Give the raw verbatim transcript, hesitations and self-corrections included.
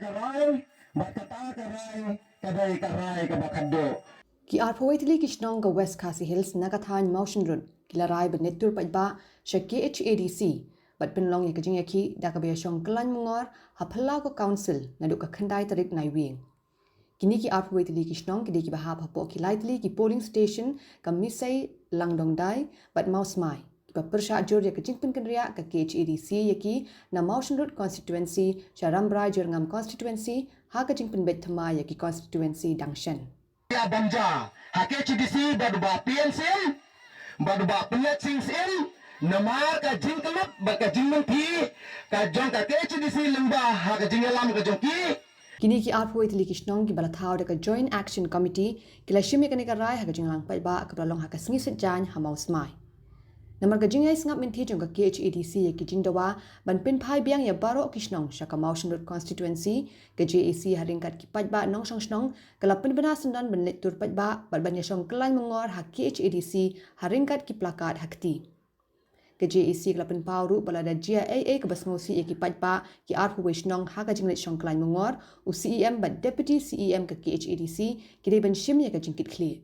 Ka rai bad kata ka rai ka dei ka rai kaba khatduh. Ki arphew wei tylli ki shnong ka West Khasi Hills na ka thaiñ Mawshynrut ki la rai ban leit tur paidbah sha K H A D C bad pynlong ïa ka jingïakhih da kaba ïashong kyllain myngor ha phyllaw ka Council naduh ka khyndai tarik Naiwieng. Kine ki arphew wei tylli ki shnong ki dei kiba hap hapoh ki lai tylli ki polling station ka Misei, Langdongdai bad Mawsmai, kiba pyrshah jur ïa ka jingpynkynriah ka K H A D C ïa ki na Mawshynrut Constituency sha Rambrai Jyrngam Constituency ha ka jingpynbeit thymmai ïa ki constituency dang shen. Ïa bam ja ha K H A D C bad u Bah P N Syiem bad u Bah Pynleit Sing Syiem, namar ka jingkyllut bad ka jingmynthih ka jong ka K H A D C lyngba ha ka jingïalam ka jong ki. Kine ki arphew wei tylli ki shnong kiba la thaw da ka Joint Action Committee ki la shim ïa kane ka rai ha ka jingïalang paidbah kaba la long ha ka Sngi Saitjaiñ ha Mawsmai. Namar ka jingïaisngap mynthi jong ka K H A D C ïa ki jingdawa ban pynphai biang ïa baroh ki shnong sha ka Mawshynrut Constituency, ka J A C ha ryngkat ki paidbah nongshong shnong ka la pynbna syndon ban leit tur paidbah bad ban ïashong kyllain myngor ha K H A D C ha ryngkat ki placard ha kti. Ka J A C ka la pynpaw ruh ba lada jia ei ei kaba sngewsih ïa ki paidbah ki arphew wei shnong ha ka jingleit shong kyllain myngor, u C E M bad Deputy C E M ka K H A D C ki dei ban shim ïa ka jingkitkhlieh.